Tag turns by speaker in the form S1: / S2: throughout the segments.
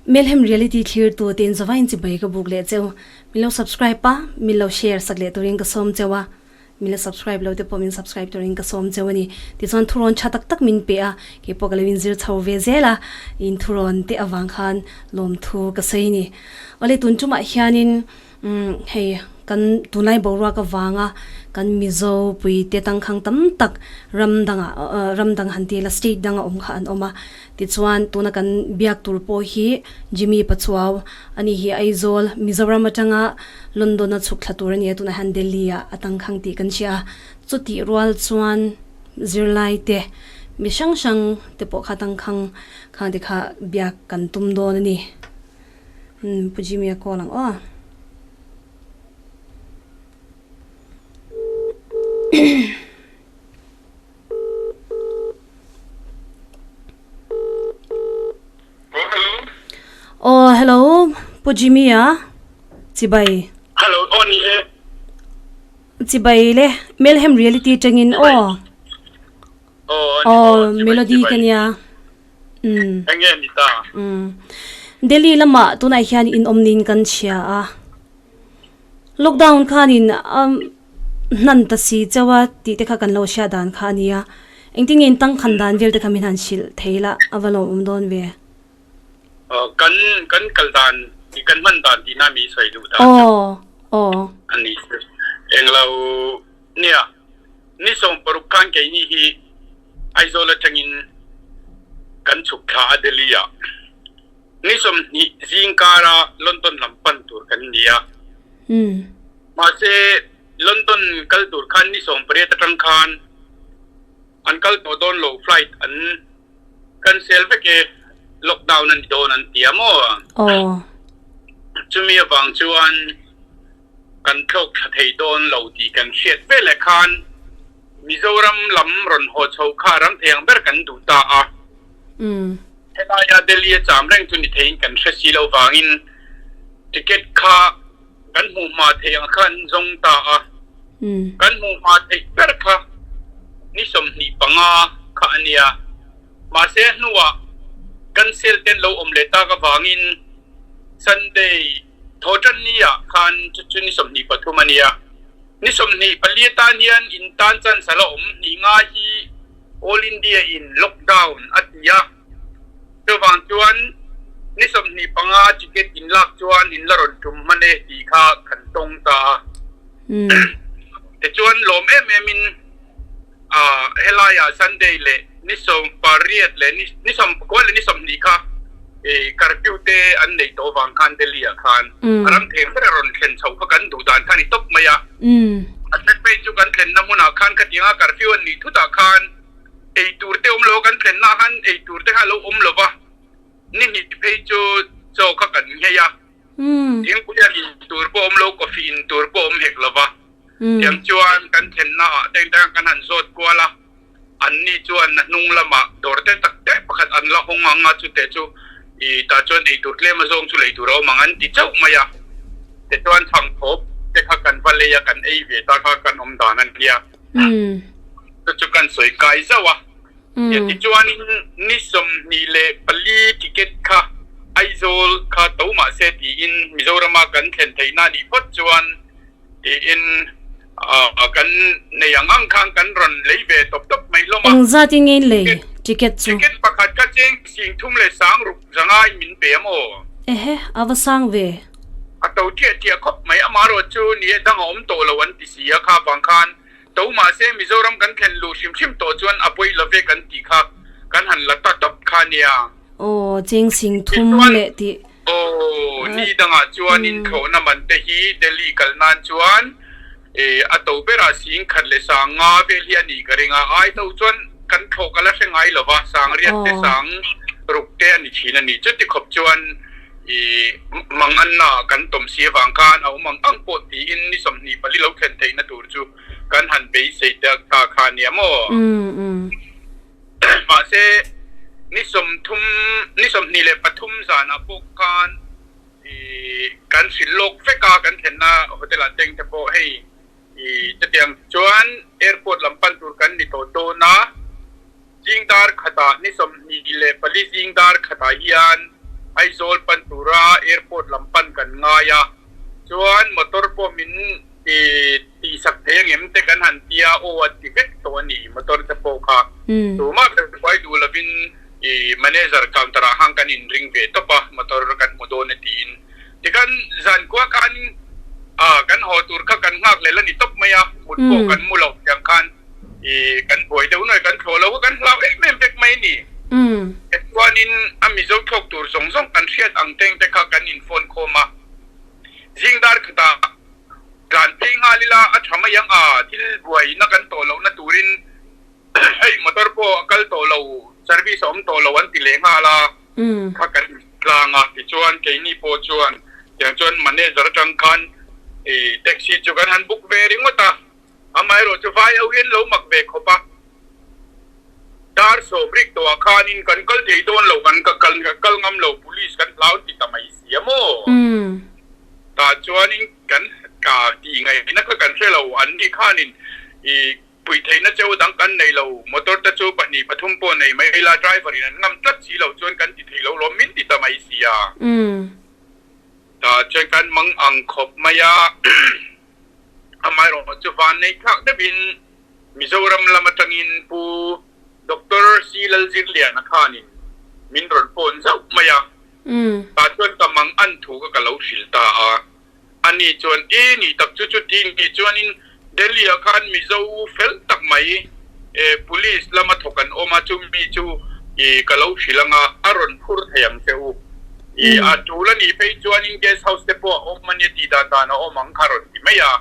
S1: Melhem Reality thlir tu te in zavain chibai ka buk leh cheu. Min lo subscribe a, min lo share sak leh turin ka sawm cheu a. Min la subscribe lo te pawh min subscribe turin ka sawm cheu a ni. Tichuan thurawn tha tak tak min pe a, kei pawh ka lo inzir chho ve zel a, in thurawn te avang khan lawmthu ka sawi a ni. Awle tun tumah hianin umm hei kan tunlai boruak avanga kan Mizo pui te tangkhang tam tak ram dangah ram dang han ti ila state danga awm kha an awm a. Tichuan tuna kan biak tur pawh hi Jimmy Pachuau a ni hi Aizawl, Mizoram atanga London a chhuk thla tur a ni a, tunah hian Delhi ah a tangkhang tih kan hria a. Chutih rual chuan zirlai te mi hrang hrang te pawh kha tangkhang khang te kha biak kan tum dawn a ni. Umm Pu Jimmy a call ang aw. Aw hello Pu Jimmy a chibai.
S2: Hello aw ni e.
S1: Chibai le Melhem Reality tangin aw. Aw Melody ka nia.
S2: Umm. Enge ni ta?
S1: Umm. Delhi lamah tunah hian in awm niin kan chhia a. Lockdown khanin hnan ta si chauh a tih te kha kan lo hriat dan kha a ni a. Engtin nge in tangkhan dan vel te kha min han hrilh thei la a va lawmawm dawn ve.
S2: Kan kan kal dan kan hman dan tihna mi sawi duh dan chu.
S1: Aw aw.
S2: A ni chu. Englo nia ni 16 khan keini hi Aizawl atangin kan chhuk thla a Delhi ah. Ni 20 zingkara London lam pan tur kan ni a. Mahse, London kal tur khan ni 18 atang khan an kal tawh dawn lo, flight an cancel vek e, lockdown a ni dawn an ti a maw? Chumi avang chuan kan thlawk thla thei dawn lo tih kan hriat veleh khan Mizoram lam rawn haw chho kha ram thei ang ber kan duh ta a. Helaia Delhi a cham reng chu ni theiin kan hre si lo vangin ticket kha kan hmuh hma theih ang kha an zawng ta a. Kan hmuh hma theih ber kha ni 25 kha a nia. Mahse hnuah cancel ten lo awm leh tak avangin Sunday thawhtan ni ah khan chu chu ni 23 a nia. Ni 24 atan hian in tan chance a la awm hnih nga hi All India in lockdown a ti a, chuvang chuan ni 25 ticket in lak chuan in la rawn tum hman e tih kha kan tawng ta a. Tichuan lawm em em in helaiah Sunday leh ni 18 leh ni 19 leh ni 20 kha curfew te an neih tawh vang khan Delhi ah khan a ram theng ber a rawn thlen chhoh kha kan duh dan kha a ni tawp mai a. A thlen phei chu kan thlenna hmunah khan khatianga curfew an nih thutah khan ei tur te awm lo a, kan thlenna ah khan ei tur te kha a lo awm lo va, ni hnih phei chu chaw kha kan nghei a, thingpui a in tur pawh awm lo, coffee in tur pawh awm hek lo va, tiang chuan kan thlenna ah te engtin kan han zawt kual a, anni chuan a hnung lamah dawr te tak te pakhat an la hawng ang a, chute chu ih tah chuan ei tur tlem azawng chu lei tur a awm ang an ti chauh mai a, tichuan chhangthawp te kha kan va lei a, kan ei ve ta kha kan awm dan a nia, chu chu kan sawi kai zauh a, tichuanin ni 24 ticket kha Aizawl kha to mahse tiin Mizorama kan thlen theihna a nih phawt chuan tiin kan nei ang ang khan kan rawn lei ve tawp tawp mai hlawm a.
S1: Eng zat in nge in lei ticket chu?
S2: Ticket pakhat kha cheng 3600 in min pe a maw?
S1: Ehe, a va sang ve.
S2: A to chiah chiah khawp mai, amaherawh chu ni e dang a awm tawh lo an ti si a, kha vang khan to mahse Mizoram kan thlen luh hrim hrim tawh chuan a pawi lo ve kan tih kha kan han la ta tawp kha nia.
S1: Aw, cheng 3000 leh tih.
S2: Aw, ni dangah chuan inthlawhna man te hi Delhi kal nan chuan a to berah 1500 vel hi a nih ka ring a, ai to chuan kan thlawh ka la hre ngai lo va, 8000 te 6000 te a ni thin a ni. Chuti khawp chuan mang anna kan tawm si avang khan a awm ang ang pawh tiin ni 24 lo thlen theihna tur chu kan han beisei ta kha a nia maw? Mahse, ni 30, ni 23 zanah pawh khan kan hrilh lawk vek a, kan thlenna hotel ah teng te pawh hei chutiang chuan airport lam pan tur kan ni tawh dawn a, zing dar khatah ni 24 zing dar khatah hian Aizawl pan tura airport lam pan kan ngai a, chuan motor pawh min tihsak thei angem te kan han tia aw an ti vek tawh a ni motor te pawh kha. Tumah ber buai duh lovin manager counter ah khan kan inring ve tawp a, motor kan hmu dawn e tiin. Tikhan zan khua khan kan haw tur kha kan nghak lel a ni tawp mai a, mut pawh kan mu lo tiang khan kan buai deuh nuai kan thlawh lo a kan hlau em em vek mai a ni. Chuanin a Mizo thlawk tur zawng zawng kan hriat ang teng te kha kan in phone khawm a, zing dar khatah tlan phei nghal ila a tha mai ang a, thil buaina kan tawh lohna turin hei motor pawh a kal tawh lo, service a awm tawh lo an ti leh nghal a, kha kan tlang a, tichuan keini pawh chuan tiang chuan manager atang khan taxi chu kan han book ve ringawt a, amaherawh chu vai ho hian lo mak ve khawp a, dar sawmrik tawhah khanin kan kal thei dawn lo, kan kal ngam lo, police kan hlau an ti ta mai si a maw? Tah chuanin kan tih ngaihna kha kan hre lo, an ni khanin ih Puih theihna cheu dang kan nei lo, motor te chu pahnih pathum pawh nei mai ila driver in an ngam tlat si lo chuan kan ti thei lo lawm min ti ta mai sia. Tah chuan kan mang ang khawp mai a, amaherawh chu van nei thlak deuhin Mizoram lam atangin Pu Doctor C Lalzirliana khanin min rawn phone zauh mai a, tah chuan ka mang an thu kha ka lo hrilh ta a. Ani chuan, I nih tak chu chuti nih chuanin Delhi-ah khan Mizo fel tak mai Police lama thawk an awm a, chumi chu i ka lo hrilh anga a rawn phur thei ang che u. I a tul a nih phei chuanin guest house te pawh a awm a nia tih dan dan a awm ang kha rawn ti mai a.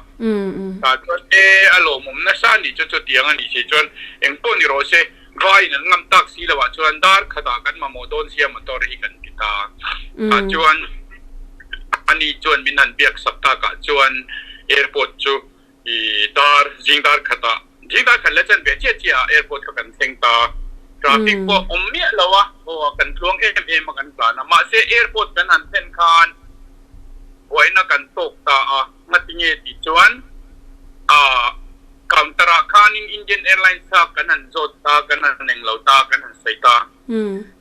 S2: Tah chuan e a lawmawm nasa a nih chu chutiang a nih si chuan engpawh ni rawh se, vaiin an ngam tak si loh ah chuan dar khatah kan mamawh dawn sia motor hi kan ti ta. Tah chuan. Ani chuan min han biak sak takah chuan airport chu i dar zing dar khatah zing dar khat la chan ve chiah chiah ah airport kha kan thleng ta. Traffic pawh awm miah lo a, aw kan tluang em em a kan tlan a. Mahse airport kan han thlen khan buaina kan tawk ta a, ngatinge tih chuan ah counter ah khanin Indian Airlines kha kan han zawt ta, kan han englo ta, kan han sawi ta.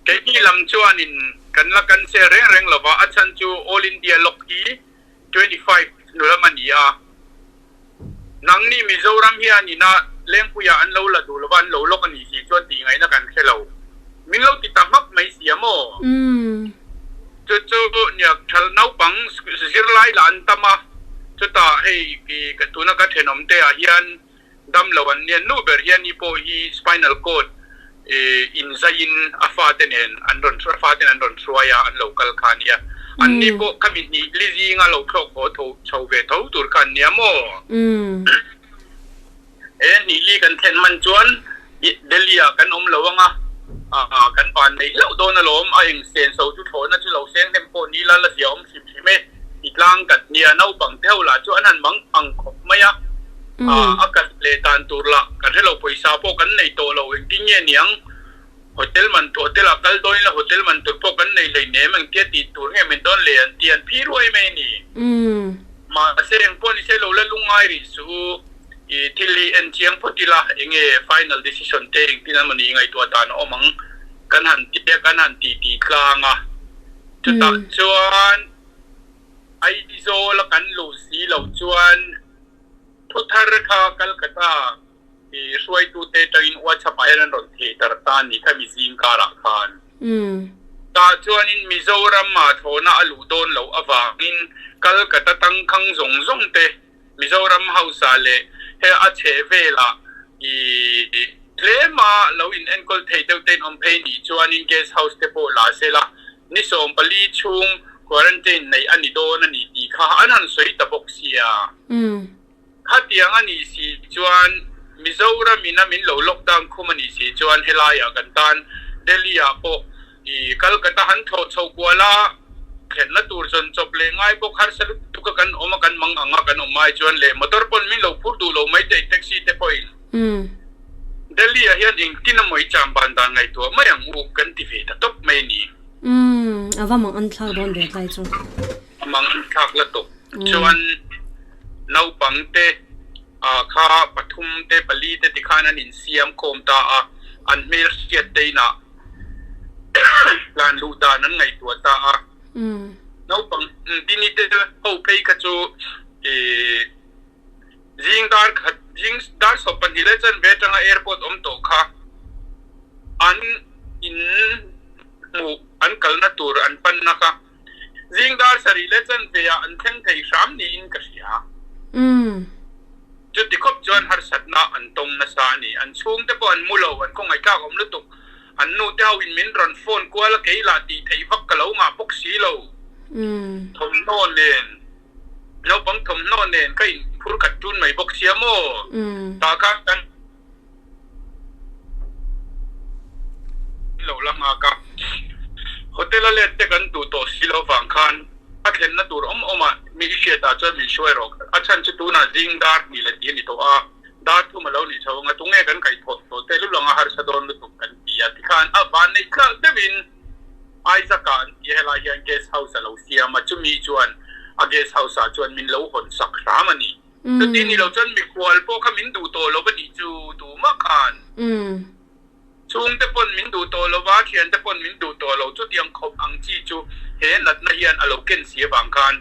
S2: Keini lam chuanin kan la cancel reng reng lo va, a chhan chu All India Lock hi 25 hnu lam a ni a. Nangni Mizoram hian ina Lengpuiah an lo la duh lo va, an lo lock a nih si chuan tih ngaihna kan hre lo. Min lo ti ta hmak mai si a maw? Chu chu nia thal naupang zirlai lah an tam a, chutah hei tuna ka thenawm te ah hian Dam lo an nia nu ber hian i pawh hi spinal cord in zaiin a fate nen an rawn a faten an rawn hruai a an lo kal kha ania. An ni pawh khami hnih li zinga lo thlawk haw tho chho ve tho tur kha an nia maw? He hnih li kan thlen hman chuan Delhi ah kan awm lo anga kan van nei hlauh dawn alawm a eng sen so chu thlawhna chu lo seng hnem pawh ni la la zia awm hrim hrim e. Ti tlang kan nia naupang te ho lah chu an han mang ang khawp mai a. A kal leh dan tur lah kan hre lo pawisa pawh kan nei tawh lo engtin nge niang hotel man hotel ah kal dawn ila hotel man tur pawh kan nei hlei nem engtia tih tur nge min dawn le an ti an phi ruai mai a ni. Mahse engpawh ni se lo la lungngai rih suh u i thil hi en chiang phawt ila enge final decision te engtin an mawni ngaihtuah dan a awm ang kan han tia kan han ti ti tlang a chutah chuan Aizawl a kan luh si loh chuan Thu thar kha Calcutta i hruaitute atangin WhatsApp ah hian an rawn thei tar ta a ni kha mi zing karah khan. Tah chuanin Mizoram ah thlawhna a luh dawn loh avangin Calcutta tangkhang zawng zawng te Mizoram hausa leh he a chheh velah i tlema lo in enkawl thei deuh te in awm phei nih chuanin guest house te pawh la sela ni 14 chhung quarantine neih a ni dawn a ni tih kha an han sawi ta bawk sia. Khatiang a nih si chuan Mizoram in a min lo lockdown khum a nih si chuan helaiah kan tan Delhi ah pawh i Calcutta han thlawh chho kual a, thlenna tur zawn chawp leh ngai bawk harsa lutuk a kan awm a kan mang ang a kan awm ai chuan leh motor pawn min lo phur duh lo mai thei taxi te pawhin Delhi ah hian engtin emaw i cham ban dan ngaihtuah mai ang u kan ti ve ta tawp mai a ni.
S1: Umm a va mang an thlak dawn ve tlai chu.
S2: A mang an thlak la tawp chuan naupang te kha pathum te pali te tikhan an insiam khawm ta a, an hmel hriat te inah. Tlan luh dan an ngaihtuah ta a. Naupang Dini te ho phei kha chu zing dar khat zing dar sawm pahnih leh chanve atanga airport awm tawh kha an in hmuh an kalna tur an panna kha zing dar sarih leh chanve ah an thleng thei hram niin ka hria. Chuti khawp chuan harsatna an tawng nasa a ni. An chhungte pawh an mu lo, an khawngaihthlak awm lutuk. An nute ho in min rawn phone kual a kei lah tih theih vak ka lo ngah bawk si lo. Thawmhnaw nen, naupang thawmhnaw nen ka inphur khat tun mai bawk sia maw? Tah khan kan lo la nghak a. Hotel a let te kan duh tawh si lo vang khan a thlenna tur awm awm ah mi i hriat ah chuan min hruai rawh. A chhan chu tunah zing dar hnih leh tih a ni tawh a. Dar thum a lo nih chho anga tunge kan kaihthawh tawh te lul anga harsa dawn lutuk kan ti a tikhan a van neih thlak deuhin Isaac-a an ti a helai hian guest house a lo siam a chumi chuan a guest house ah chuan min lo hawn sak hram a ni. Chuti ni lo chuan mikhual pawh kha min duh tawh lo a nih chu tumah khan. Chhungte pawn min duh tawh lo va, thiante pawn min duh tawh lo. Chutiang khawp ang chi chu he natna hian a lo ken si avang khan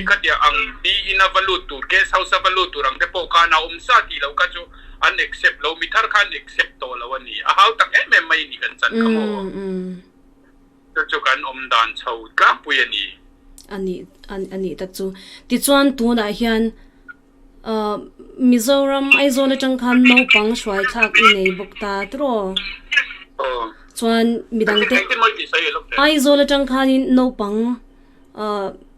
S2: khatiang ang miin a va lut tur, guest house a va lut tur ang te pawh khan a awm sa tih loh kha chu an accept lo, mi thar kha an accept tawh lo a ni. A hau tak em em mai ni kan chan kha maw? Chu chu kan awm dan chho tlangpui a ni.
S1: A nih a nih tak chu. Tichuan tunah hian Mizoram Aizawl atang khan naupang hruai thlak i nei bawk ta tiraw? Chuan midang te Aizawl atang khanin naupang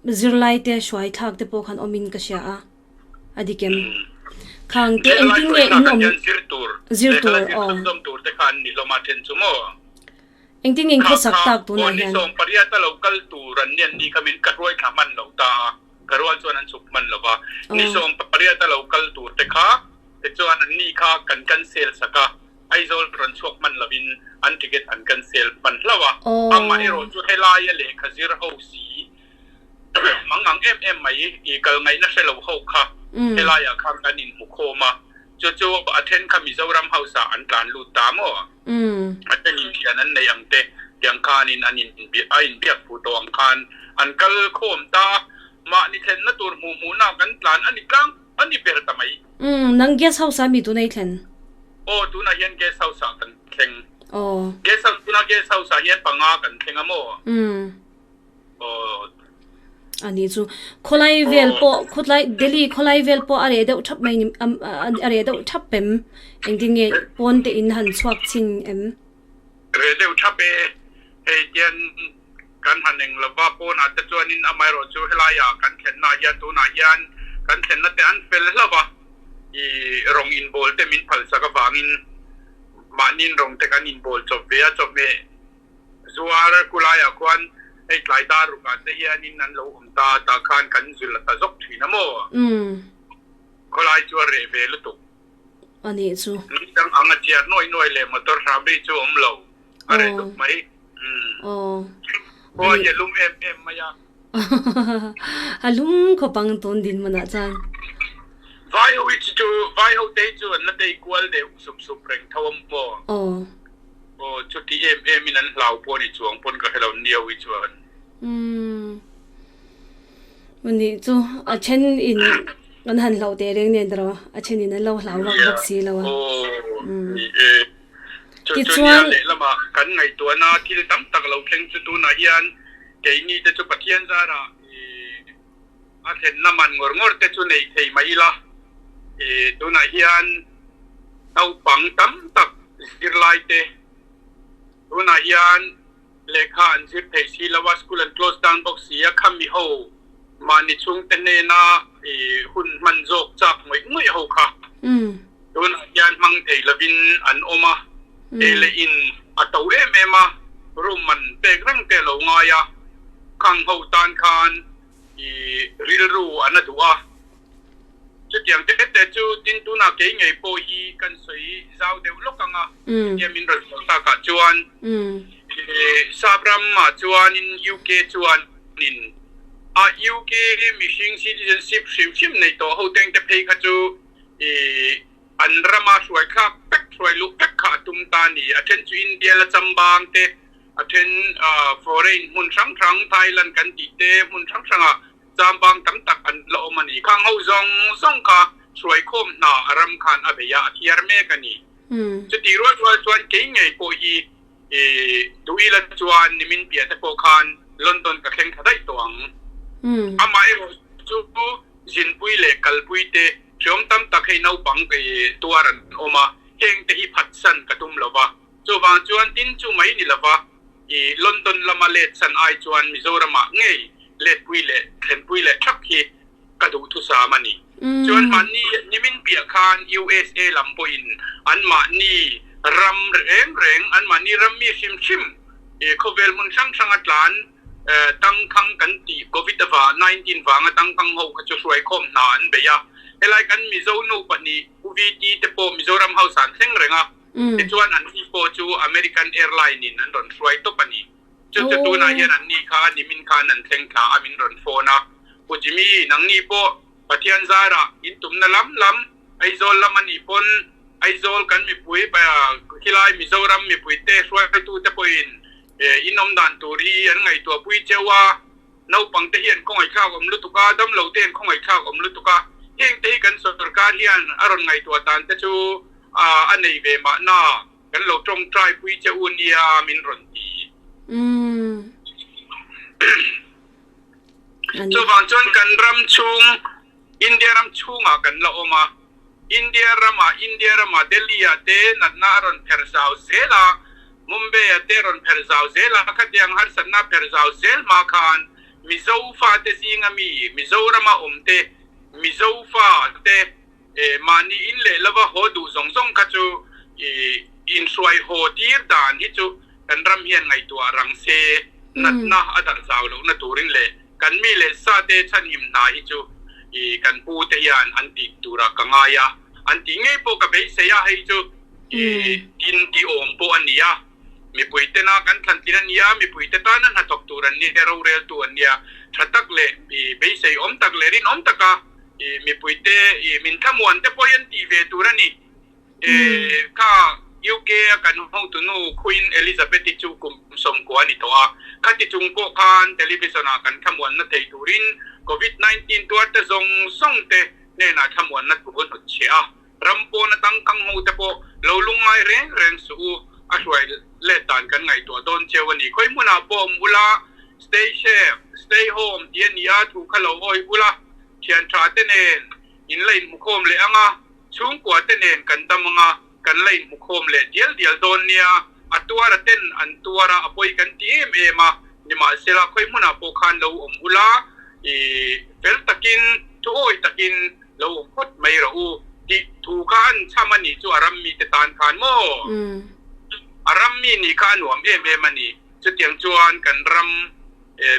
S1: zirlai te hruai thlak te pawh khan awmin ka hria a, a dik em? Khang te engtin nge in awm zir tur aw. Engtin nge in khawsak tak tunah hian?
S2: Ka rual chuan an chhuk hman lo va, ni 18 a lo kal tur te kha tichuan an ni kha kan cancel sak a, Aizawl rawn chhuak hman lovin an ticket an cancel hman hlauh a, amaherawh chu helaia lehkha zir ho si mang ang em em mai i kal ngaihna hre lo ho kha helaiah khan kan inhmu khawm a, chu chu a then kha Mizoram House ah an tlan lut ta maw? A then inthian an neih ang te tiang khanin an a inbiak phu tawh ang khan an kal khawm ta a, mahni thlenna tur hmuh hmuhna kan tlan a ni tlang a ni ber ta mai.
S1: Umm, nang guest house ah mi tuna i thlen?
S2: Aw, tunah hian guest house ah kan thleng. Aw. Guest house, tuna guest house ah hian panga kan thleng a maw?
S1: Umm. A ni chu khawlai vel pawh khawtlai Delhi khawlai vel pawh a reh deuh thap mai ni a reh deuh thap em engtin nge pawn te in han chhuak chhin em?
S2: Reh deuh thap e, hei tian kan han eng lova pawnah te chuanin amaherawh chu helaiah kan thlenna hian tunah hian kan thlenna te an fel hlauh a, i rawng inbawl te min phalsak avangin mahniin rawng te kan inbawl chawp ve a chawhmeh Zuar kulaiah khuan hei tlai dar rukah te hianin an lo awm ta tah khan kan zul a ta zawk thin a maw? Khawlai chu a reh ve lutuk.
S1: A nih chu.
S2: Nui dang ang a chiar nuai nuai leh motor hram ri chu awm lo. A reh dup mai. Khua hi a lum em em mai a.
S1: A lum khawp ang tun din hmunah chuan.
S2: Vai ho hi chu vai ho te hi chu an la tei kual deuh sup sup reng tho a maw? Aw chuti em em in an hlau pawh ni chuang pawn ka hre lo niau hi chuan.
S1: Umm nih chu a then in an han hlauh teh reng nen tawh a then in an lo hlau vak bawk si lo a.
S2: Aw ni e. Chu chu nia lehlamah kan ngaihtuahna thil tam tak lo thleng chu tunah hian keini te chu Pathian zarah a thlenna man ngawr ngawr te chu nei thei mai ila. Tunah hian naupang tam tak zirlai te tunah hian lehkha an zir thei si lo a, school an close down bawk si a, khami ho mahni chhungte hnena hun hman zawk chak ngawih ngawih ho kha tunah hian hmang thei lovin an awm a, ei leh in a to em em a, room man pek reng te a lo ngai a, khang ho tan khan rilru an a duh a. Chutiang te te chu tin tunah kei ngei pawh hi kan sawi zau deuh lawk ang a, chutia min rawn sawi takah chuan Sap ramah chuanin UK chuanin a UK mihring citizenship hrim hrim nei tawh ho teng te phei kha chu an rama hruai thlak vek hruai luh vek kha a tum ta a ni. A then chu India la chambang te. A then foreign hmun hrang hrang Thailand kan tih te hmun hrang hrangah chambang tam tak an la awm a ni. Khang ho zawng zawng kha hruaikhawm hna a ram khan a bei a, a thiar mek a ni. Chutih rual rual chuan kei ngei pawh hi duhila chuan nimin piah te pawh khan London ka thleng thla daih tawh ang. Amaherawh chu zinpui leh kalpui te hreawm tam tak hei naupang tuar an awm a, heng te hi phatsan ka tum lo va. Chuvang chuan tin chu mai ni lova i London lama let san ai chuan Mizoramah ngei letpui leh thlenpui leh thap hi ka duhthusam a ni. Chuan mahni nimin piah khan USA lam pawhin anmahni ram reng reng, anmahni ram mi hrim hrim i khawvel hmun hrang hranga tlan tangkhang kan tih Covid avang 19 vanga tangkhang ho kha chu hruaikhawm hna an bei a. Helai kan Mizo nu pahnih U VT te pawh Mizoram House ah an thleng reng a. Tichuan an ni pawh chu American Airline in an rawn hruai tawp a ni. Chu chu tunah hian an ni kha nimin khan an thleng thla a min rawn phone a. Pu Jimmy, nangni pawh Pathian zarah in tumna lam lam Aizawl lam a nih pawn Aizawl kan mipui khilai Mizoram mipuite hruaitute pawhin in awm dan tur hi an ngaihtuahpui cheu a. Naupang te hian khawngaihthlak awm lutuk a, damlo te hian khawngaihthlak awm lutuk a, heng te hi kan sorkar hian a rawn ngaihtuah dan te chu a nei ve mahna kan lo tawngtai pui che u nia min rawn ti. Chuvang chuan kan ram chhung, India ram chhungah kan la awm a, India ramah, India ramah Delhi ah te natna a rawn pherh zau zel a, Mumbai ah te a rawn pherh zau zel a, khatiang harsatna a pherh zau zel hma khan Mizo fate zinga mi, Mizorama awm te, Mizo fate mahni in leh lova haw duh zawng zawng kha chu inhruai haw tir dan hi chu kan ram hian ngaihtuah rang se, natna a darh zau lohna turin leh Kan mi leh sa te chhanhim hna hi chu i kan pu te hian an tih turah ka ngai a, an tih ngei pawh ka beisei a, hei chu i tin tih awm pawh a ni a, mipui tena kan thlan tlin a ni a, mipui te tana hnathawk tur an nia, roreltu an nia, tha tak leh i beisei awm tak leh rinawm taka i mipui te i min thlamuan te pawh hi an tih ve tur a ni. Kha UK a kan hotunu Queen Elizabeth-i chu kum 90 a ni tawh a, khati chung pawh khan television ah kan thlamuanna thei turin Covid 19 tuarte zawng zawng te hnenah thlamuanna thu a hnut chhiah a, ram pawn atang kang ho te pawh lo lungngai reng reng suh u, a hruai let dan kan ngaihtuah dawn cheu a ni. Khawi hmunah pawh awm ula, stay safe, stay home tih a ni a, thu kha lo awih ula, thian tha te nen in la inhmukhawm leh ang a, Chhungkua te nen kan dam anga kan la inhmukhawm leh dial dial dawn nia, a tuara ten an tuar a, a pawi kan ti em em a, nimahsela khawi hmunah pawh khan lo awm ula, i fel takin, thuawi takin lo awm phawt mai rawh u tih thu kha an chham a nih chu a rammi te tan khan maw? A rammi nih kha a nuam em em a ni. Chutiang chuan kan ram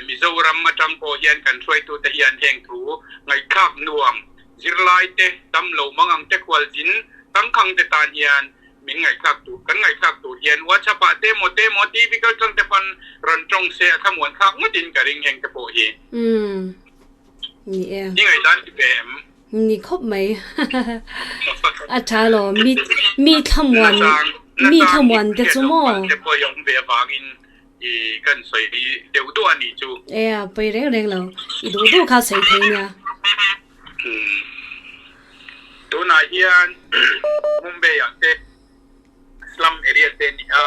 S2: Mizoram atang pawh hian kan hruaitute hian heng thu ngaihthlak nuam Zirlai te, damlo mangang te khualzin tangkhang te tan hian min ngaihthlak tur, kan ngaihthlak tur hian WhatsApp ah te emaw te emaw TV kaltlang te pawn rawn tawng se a thlamuan thlak ngawt in ka ring heng te pawh hi.
S1: Umm. Ni e.
S2: I ngaihdan ti ve em?
S1: Ni khawp mai. A tha lo. Mi mi thlamuan mi thlamuan te chu maw?
S2: Te pawh i awm ve avangin i kan sawi deuh duah a nih chu.
S1: E a pawi reng reng lo. I duh duh kha sawi thei nia.
S2: Tunah hian Mumbai ah te slum area te ni a,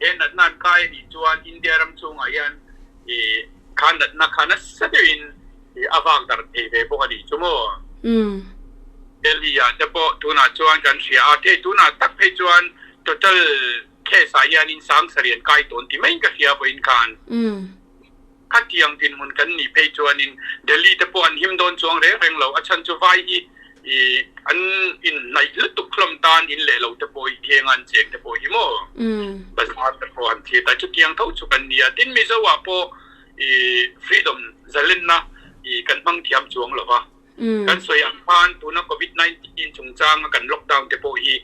S2: he natna an kai a nih chuan India ram chhungah hian ih kha natna kha nasa deuhin ih a vak darh thei ve bawk a nih chu maw? Delhi ah te pawh tunah chuan kan hria a, thei tunah tak phei chuan total case ah hianin sangsarih an kai tawn ti maiin ka hria vawiin khan. Khatiang dinhmun kan nih phei chuanin Delhi te pawh an him dawn chuang reng reng lo. A chhan chu vai hi ih an inhnaih lutuk hlawm tan in leh lo te pawh hi heng an cheng te pawh hi maw bazar te pawh an thlir ta. Chutiang tho chu kan ni a. Tin Mizo ah pawh ih freedom zalenna ih kan hmang thiam chuang lo va. Kan sawi ang khan tuna Covid 19 chungchanga kan lockdown te pawh hi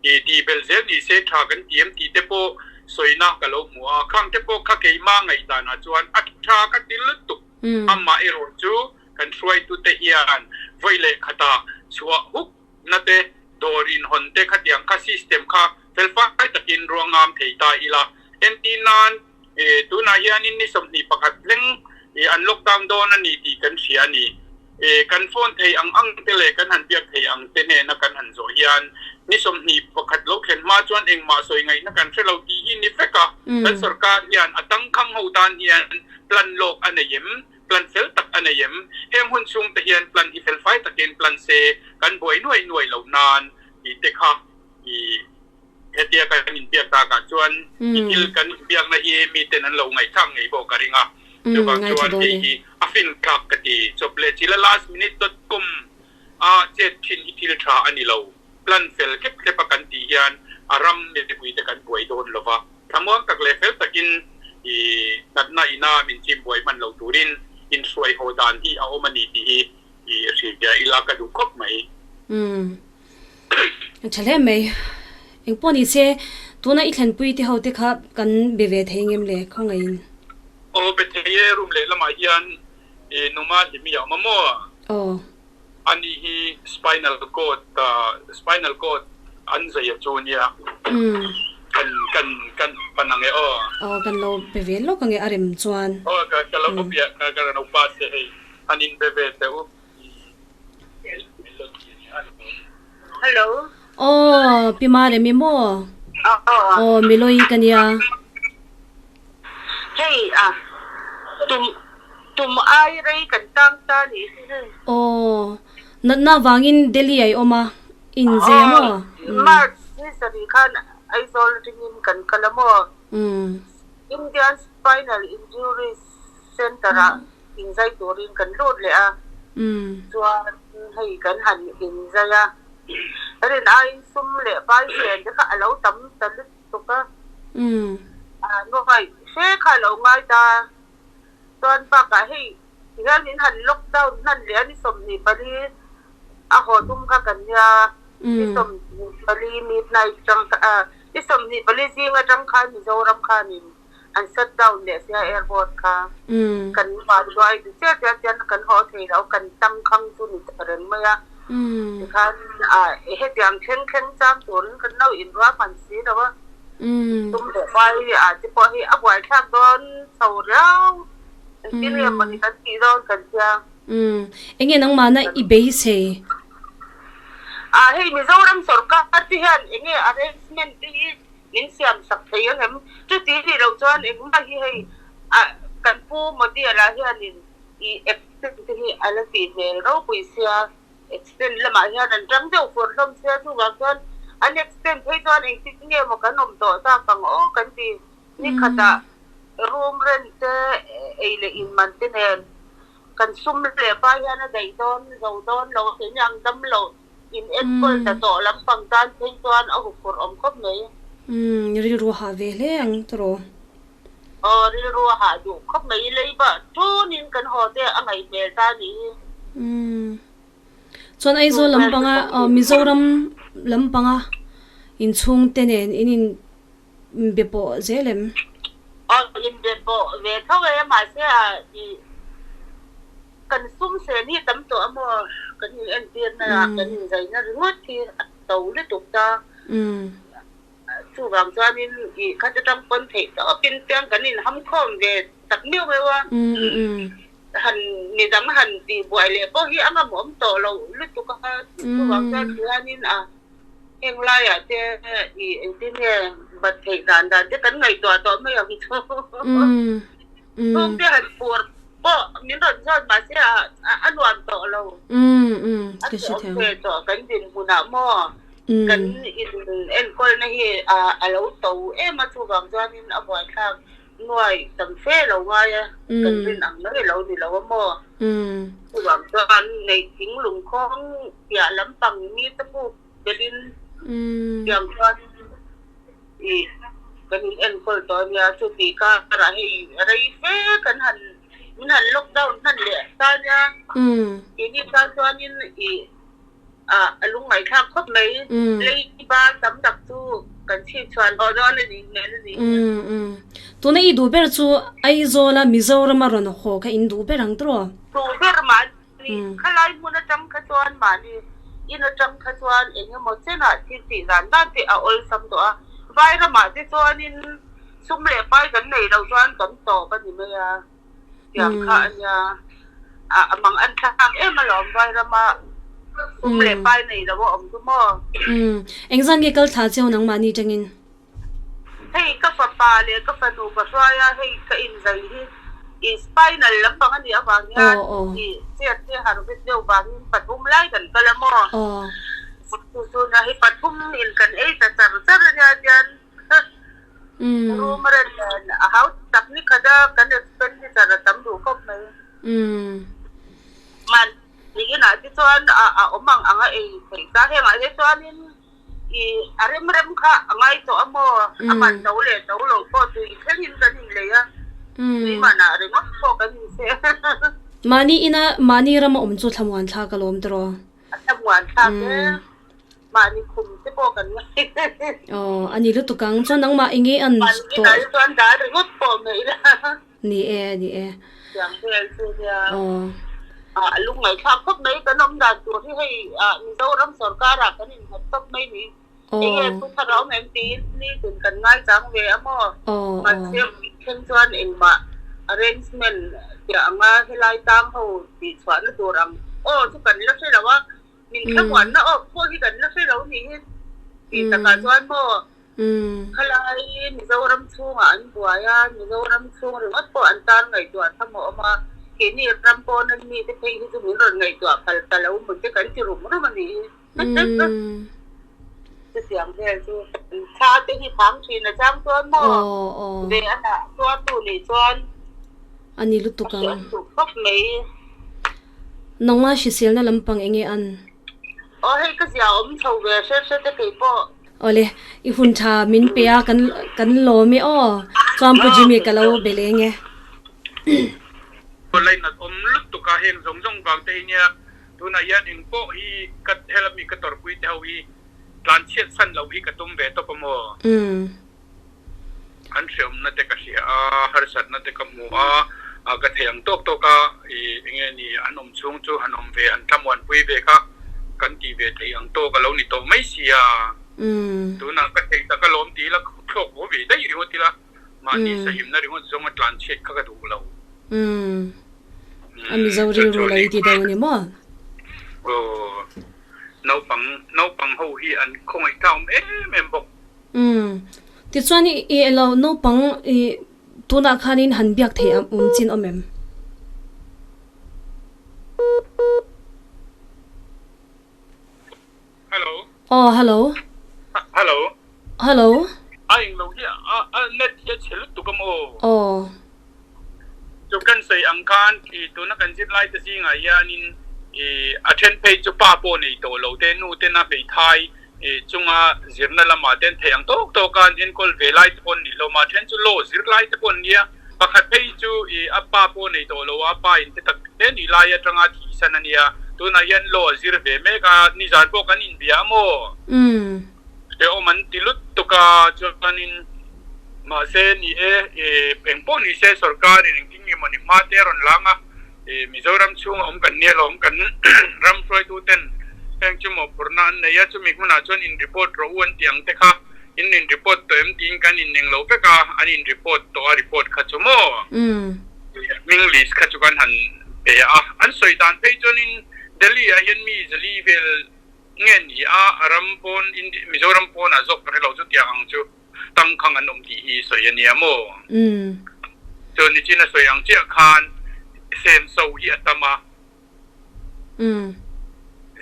S2: ih tih belh zel ni se tha kan ti em tih te pawh sawina ka lo hmu a, khang te pawh kha keimah ngaihdanah chuan a tha ka ti lutuk. Amah erawh chu kan hruaitute hian vawi leh khatah chhuah huk na te, dawr inhawn te khatiang kha system kha felfai takin ruangam thei ta ila. Entir nan. Tunah hianin ni 21 thleng an lockdown dawn a ni tih kan hria a ni. Kan phone thei ang ang te leh kan han biak thei ang te hnena kan han zawh hian ni 21 lo thlen hma chuan engmah sawi ngaihna kan hre lo tih hi ni vek a. Kan sorkar hian a tangkhang ho tan hian plan lawk a nei em? Plan fel tak a nei em? Heng hun chhung te hian plan hi fel fai takin plan se kan buai nuai nuai loh nan tih te kha i hetia kan inbiak takah chuan i thil kan inbiakna hi miten an lo ngaihthlak ngei pawh ka ring a. Chuvang chuan hei hi a finthlak ka ti. Chawp leh chila last minute dot com a chet thin hi thil tha a ni lo. Plan fel thlep thlep a kan tih hian a ram mipuite kan buai dawn lo va. Thlamuang tak leh fel takin i natna ina min chim buai hman lo turin inhruai haw dan hi a awm a ni tih hi i hrilhfiah ila ka duh khawp mai.
S1: Umm. A tha hle mai. Eng pawh ni se, tuna i thlenpui te ho te kha kan be ve thei ngem le khawngaihin?
S2: Aw, be thei e, room lehlamah hian i numa hlimi a awm a maw?
S1: Aw.
S2: Ani hi spinal cord, spinal cord an zai a chu nia.
S1: Umm.
S2: Kan, kan, kan pan ang e aw.
S1: Aw, kan lo be ve lawk ang e a rem chuan.
S2: Aw, ka, ka lo bia, ka, ka lo pass e hei. An in be ve teh u.
S3: Hello.
S1: Aw, Pi Maremi maw? Aw, Miloi ka nia.
S3: Hei a, tum tum ai rei kan tang ta nih hi hei.
S1: Aw, natna vangin Delhi ah i awm a, i inzei a maw?
S3: March ni sarih khan Aizawl atangin kan kal a maw? Indian Spinal Injuries Centre ah inzai turin kan lut leh a, chuan hei kan han inzai a, rin aiin sum leh pai chen te kha a lo tam ta lutuk a, nuai hre kha a lo ngai ta, chuan bakah hei tihian min han lockdown hnan leh a ni 24 a haw tum kha kan nia, ni 24 midnight tang ni 24 zing atang khan Mizoram khanin. An shut down leh sia airport kha kan van duai ti chiah chiah chian kan haw thei lo kan tang khang chu ni ta reng mai a tikhan hetiang thleng thleng chang turin kan lo inruah hman si lo a tum leh vai ah te pawh hi a buaithlak dawn chho riau engtin nge mawni kan tih dawn kan tia.
S1: Enge nangmahna i beisei?
S3: Hei Mizoram sorkar te hian enge arrangement te hi Min siam sak thei ang em? Chuti nih loh chuan engmah hi hei ah kan pu Modi-a lah hianin i extend te hi a la tih hmel ropui sia, extend lamah hian an tang deuh fur hlawm sia, chuvang chuan an extend phei chuan engtin nge maw kan awm tawh tak ang aw kan ti. Ni khatah room rent te ei leh in man te nen kan sum leh pai hian a daih dawn zo dawn lo a keini ang dam loh. In enkawl ta tawh lampang tan phei chuan a huphurh awm khawp mai.
S1: Umm, rilru a hah ve hle ang tawh.
S3: Aw, rilru a hah duh khawp mai. Leiba tunin kan haw te a ngaih hmel ta nih hi.
S1: Umm, chuan Aizawl lampanga, aw Mizoram lampanga inchhungte nen in in be pawh zel em?
S3: Aw, in be pawh ve tho e, mahse a i kan sum sen hi tam tawh a maw? Kan in entir na ah kan in zai na ringawt hi a to lutuk ta. Chuvang chuanin i khat atang pawn theih tawp in tiang kan in ham khawm ve tak miau miau a. Han midang han tih buai leh pawh hi a ngamawm tawh lo lutuk a, chuvang chuan tihianin a. Heng laiah te i engtin nge bat theih dan dan te kan ngaihtuah tawh mai ang chu. Chhungte han fur pawh min rawn zawt mahse a nuam tawh lo. A hrehawm ve tawh kan dinhmunah maw kan in enkawlna hi a lo to em a chuvang chuanin a buaithlak. Nuai tam fe lo ngai a, kan rin ang mai lo ni lo a maw? Chuvang chuan neih thing lungkhawng piah lampang mi te puk belin tiang chuan i kan in enkawl tawh a nia, chuti karah hei rei fe kan han min han lockdown hman leh ta nia, keini tan chuanin i A lungngaihthlak khawp mai. Leiba tam tak chu kan chhip chhuan haw dawn a nih hmel a nih hi.
S1: Tuna i duh ber chu Aizawla Mizorama rawn haw kha in duh ber ang tawh?
S3: Duh ber mahni khalai hmun atang kha chuan mahni in atang kha chuan eng emaw chenah thil tih dan dan te a awlsam tawh a. Vairamah te chuanin. Sum leh pai kan nei lo chuan kan tawp a ni mai a, tiang kha a nia. A mang an thlak em alawm Vairama sum leh pai nei lo a awm chu maw?
S1: Umm, engzan nge kal thla cheu nangmahni tangin?
S3: Hei ka fapa leh ka fanu ka hruai a, hei ka inzai hi i spinal lampang a nih avang hian i chet te har vek deuh vangin pathum lai kan kal a maw? Chu chu nia hei pathum in kan ei ta char char a nia tian Room a ren nen a hau tak ni khat a, kan expenditure a tam duh khawp mai. Mahni inah te chuan a awm ang ang a ei theih ta. Hengah te chuanin i a rem rem kha a ngai tawh a maw? A man to leh to lo pawh tui thlengin kan inlei a, tui manah ringawt pawh kan inseh.
S1: Mahni ina mahni rama awm chu thlamuan thlak alawm tiraw?
S3: A thlamuan thlak e. Mahni khum te pawh kan ngai.
S1: Aw, a ni lutuk ang. Chuan nangmah eng nge an
S3: tawh? Mahni dal chuan dal ringawt pawh mai ila.
S1: Ni e, ni e.
S3: Tiang vel chu nia. Aw. A lungngaihthlak khawp mai kan awm dan tur hi hei Mizoram sorkarah kan innghat tawp mai ni. Aw. Eng nge thu thar a awm em tiin nitin kan ngaichang ve a maw?
S1: Aw, aw.
S3: Mahse thleng chuan engmah arrangement tiah anga helai tang ho tihchhuahna tur ang aw chu kan la hre lo a. Min thlamuanna awk pawh hi kan la hre lo nih hi tih takah chuan maw khalai Mizoram chhungah an buai a, Mizoram chhung ringawt pawh an tan ngaihtuah thamawh awm a, keini ram pawn an mite phei hi chu min rawn ngaihtuah phal ta lo mun te kan ti rum rum a nih hi. Chutiang vel chu thla te hi phang thin a chang chuan maw ve a nah tuartu nih chuan
S1: a ni lutuk ang.
S3: A hriat duh khawp mai.
S1: Nangma hriselna lampang enge an?
S3: Aw hei ka zia awm chho ve hre hre te kei pawh.
S1: Awle, i hun tha min pe a kan kan lawm e aw. Chuan Pu Jimmy ka lo be leng e.
S2: Lainat awm lutuk a heng zawng zawng vang te hi nia tunah hian eng pawh hi ka helami ka tawrhpui te ho hi tlanchhiat san loh hi ka tum ve tawp a maw? An hreawmna te ka hria a, harsatna te ka hmu a, ka thei ang tawk tawk a, i enge ni an awm chhung chu han awm ve, han thlamuanpui ve kha kan tih ve theih ang tawk a lo ni tawh mai sia. Tunah ka thei tak alawm ti ila, thlawk haw ve daih ringawt ila, mahni sahimna ringawt zawnga tlanchhiat kha ka duh lo.
S1: A Mizo rilru lo i ti deuh a ni maw?
S2: Aw, naupang, naupang ho hi an khawngaih thlak awm em em bawk.
S1: Umm. Tichuan i i elo naupang i tunah khanin han biak theih ang awm chin awm em?
S2: Hello.
S1: Aw hello.
S2: Hello.
S1: Hello.
S2: A englo hi a a net hi a chhe lutuk a maw?
S1: Aw.
S2: Chu kan sawi ang khan i tuna kan zirlai te zingah hianin i a then phei chu pa pawh nei tawh lo te nu tena hmeithai I chunga zirna lamah te an theih ang tawk tawk a, an enkawl ve lai te pawh an ni hlawm a, then chu law zir lai te pawh an nia. Pakhat phei chu i a pa pawh nei tawh lo a, a pa in te tak te nih lai atanga thihsan a nia. Tunah hian law a zir ve mek a, nizan pawh kan inbia a maw? Hrehawm an ti lutuk a, chuanin mahse ni e, i eng pawh ni se sorkarin engtin nge mawni hma te a rawn lang a, I Mizoram chhunga awm kan nia lawm, kan ram hruaituten heng chu mawhphurhna an nei a, chumi hmunah chuan in report rawh u an tih ang te kha in in report tawh em tiin kan in eng lo vek a, an in report tawh a report kha chu maw hming list kha chu kan han pe a, an sawi dan phei chuanin Delhi ah hian mi zali vel nge ni a, a ram pawn Mizoram pawnah zawk ka hre lo chu tiang ang chu. Tangkhang an awm tih hi sawi a nia maw? Chuan nichin a sawi ang chiah khan senso hi a tam a.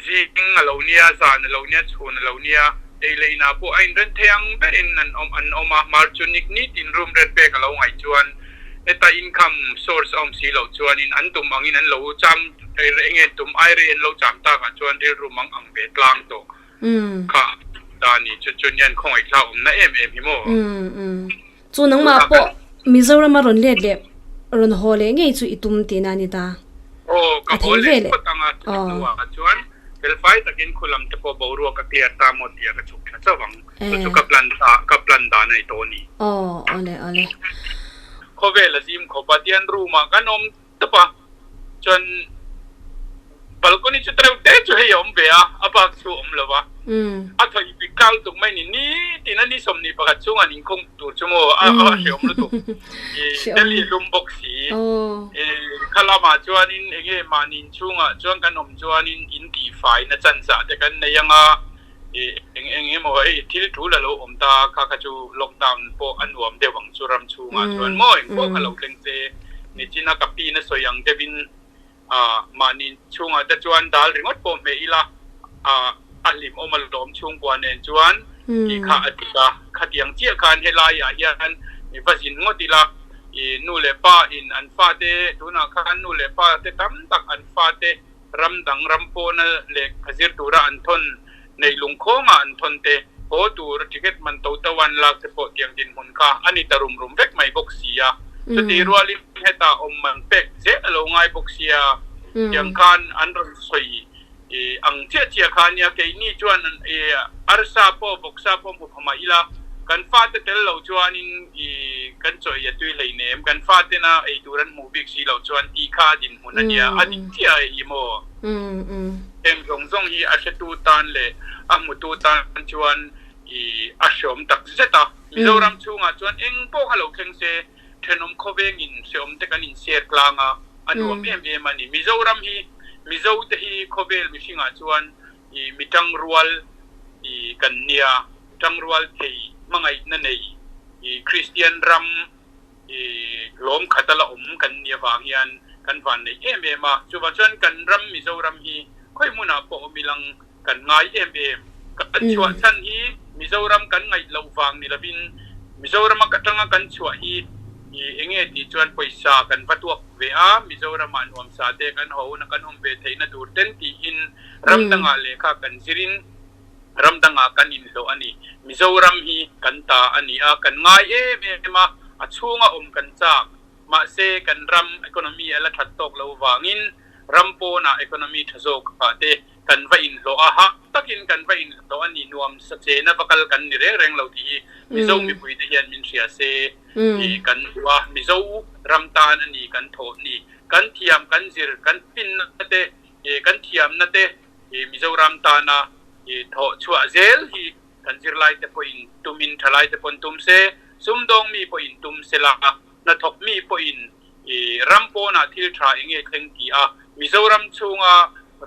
S2: Zing a lo nia, zan a lo nia, chhun a lo nia, ei leh inah pawh a inren thei ang berin an awm an awm a. Mar chu nik nitin room ret pek a lo ngaih chuan heta income source a awm si loh chuanin an tum angin an lo cham eng nge tum airei an lo cham takah chuan rilru mang ang ve tlang tawh. Kha ta ni chu chu nian khawngaih thlak awmna em em hi maw?
S1: Umm chu nangmah pawh Mizoram a rawn let leh rawn haw leh ngei chu i tum tihna a ni ta.
S2: Aw ka haw leh phawt ang a chumi hnuah chuan felfai takin khu lam te pawh boruak a clear ta maw tia ka chhuk thla chauh ang. Chu chu ka plan ta ka plan dan a ni tawh a ni.
S1: Aw awle awle.
S2: Khawvel a zim khawp a tian room ah kan awm tawp a chuan. Balcony chu tereuh te chu hei a awm ve a, a bak chu a awm lo va. A thaw ipik kal lutuk mai ni, nitin a ni 21 chhungah an inkhawm tur chu maw a hrehawm lutuk. Delhi a lum bawk si. Kha lamah chuanin eng nge mahni inchhungah chuan kan awm chuanin in tihfaina chanzah te kan nei ang a, eng eng emaw hei thil tul a lo awm ta kha kha chu lockdown pawh a nuam deuh ang chu ram chhungah chuan maw eng pawh kha lo thleng se nichina ka pin a sawi ang deuhin A mahni chhungah te chuan dal ringawt pawh hmeh ila, a a hlimawm a lawm chhungkua nen chuan tih kha a dik a. Khatiang chiah khan helaiah hian va zin ngawt ila, i nu leh pa in an fate tunah khan nu leh pa te tam tak an fate ram dang ram pawhna lehkha zir tura an thawn neih lungkhawngah an thawn te haw tur ticket man to to an lak te pawh tiang dinhmun kha a ni ta rum rum vek mai bawk si a. Chutih rualin hetah awm man pek zel a lo ngai bawk sia, tiang khan an rawn sawi ang chiah chiah kha ania. Keini chuan arsa pawh vawksa pawh hmu pha mah ila, kan fate tel lo chuanin kan chaw ei a tui hleinem, kan fatena ei tur an hmuh bik si lo chuan tih kha a dinhmun a nia, a dik chiah a ei maw? Heng zawng zawng hi a hretu tan leh a hmutu tan chuan i a hreawm tak zet a. Mizoram chhungah chuan eng pawh kha lo thleng se, thenawm khawvengin hreawm te kan inshare tlang a, a nuam em em a ni. Mizoram hi Mizo te hi khawvel mihringah chuan i mi tangrual i kan nia, tangrual thei hmangaihna nei i Kristian ram i lawm khat a la awm kan nih avang hian kan van neih em em a. Chuvang chuan kan ram Mizoram hi khawi hmunah pawh awm ilang kan ngai em em. Kan chhuah chhan hi Mizoram kan ngaih loh vang ni lovin Mizorama ka tanga kan chhuah hi i eng nge tih chuan pawisa kan va tuak ve a, Mizoramah nuamsa te kan haw hun a kan awm ve theihna tur ten tiin ram dangah lehkha kan zirin ram dangah kan inhlawh a ni. Mizoram hi kan ta a ni a, kan ngai em em a, a chhunga awm kan chak. Mahse, kan ram economy a la that tawk lo vangin ram pawnah economy tha zawk ah te kan va inhlawh a, hah takin kan va inhlawh a ni, nuam sa chena va kal kan ni reng reng lo tih hi Mizo mipui te hian min hria se tih kan duh a, Mizo ram tan a ni kan thawh ni. Kan thiam, kan zir, kan finna te, kan thiamna te Mizoram tana thawh chhuah zel hi kan zirlaite pawhin tumin thalaite pawn tum se, sumdawng mi pawhin tum se la, hnathawk mi pawhin ram pawnah thil tha eng nge thleng ti a, Mizoram chhunga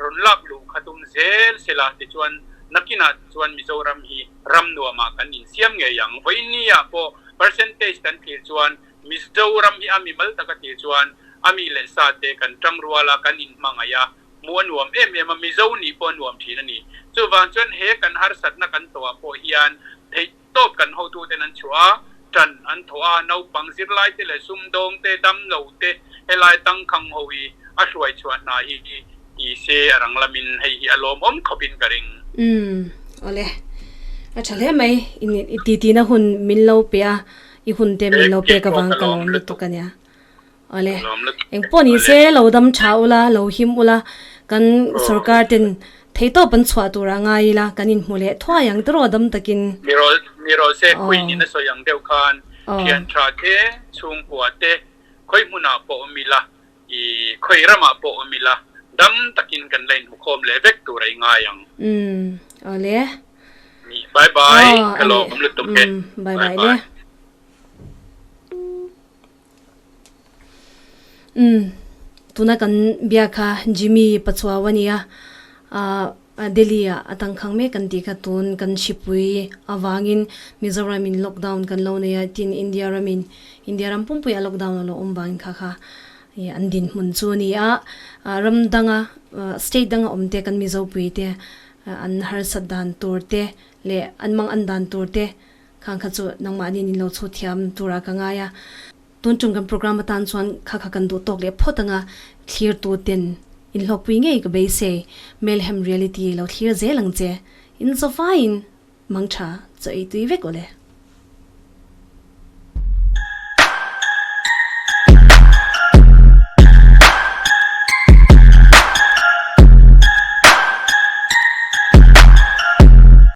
S2: rawn lak luh kha tum zel se la tichuan nakinah chuan Mizoram hi ram nuamah kan insiam ngei ang. Vawiinniah pawh percentage kan thlir chuan Mizoram hi a mimal taka thlir chuan a mi leh sa te kan tangrual a, kan inhmangaih a, Hmuh a nuam em em a, Mizo nih pawh a nuam thin a ni. Chuvang chuan he kan harsatna kan tawhah pawh hian theihtawp kan hotuten an chhuah a, tan an thawh a, naupang zirlai te leh sumdawng te, damlo te helai tangkhang ho hi a hruai chhuah hna hi ti se a rang lamin hei hi a lawmawm khawpin ka ring.
S1: Umm awle a tha hle mai i titi na hun min lo pe a i hun te min lo pek avang ka lawm lutuk ania. Awle, engpawh ni se lo dam tha ula, lo him ula, kan sorkar ten theihtawp an chhuah tur ah ngai ila, kan inhmu leh thuai ang tiraw dam takin.
S2: Mi rawl se khuin in a sawi ang deuh khan thian tha te, chhungkua te, khawi hmunah pawh awm ila, i khawi ramah pawh awm ila, dam takin kan la inhmukhawm leh vek tur a i ngai ang.
S1: Umm, awle.
S2: Bye bye, ka lawm lutuk e.
S1: Bye bye le. Umm tuna kan bia kha Jimmy Pachuau a nia ah Delhi ah a tangkhang mek kan tih kha tun kan hripui avangin Mizoram in lockdown kan lo nei a tin India ramin India ram pumpui a lockdown a lo awm vangin kha kha ih an dinhmun chu a ni a ah ram danga state danga awm te kan Mizopui te an harsat dan tur te leh an mang an dan tur te Khang kha chu nangmahni nin lo chhu thiam turah ka ngai a. Tun tum kan program atan chuan kha kha kan duh tawk leh phawt anga thlir tu ten in hlawkpui ngei ka beisei. Melhem Reality lo thlir zel ang che. In zawvaiin mang tha chaw ei tui vek aw le.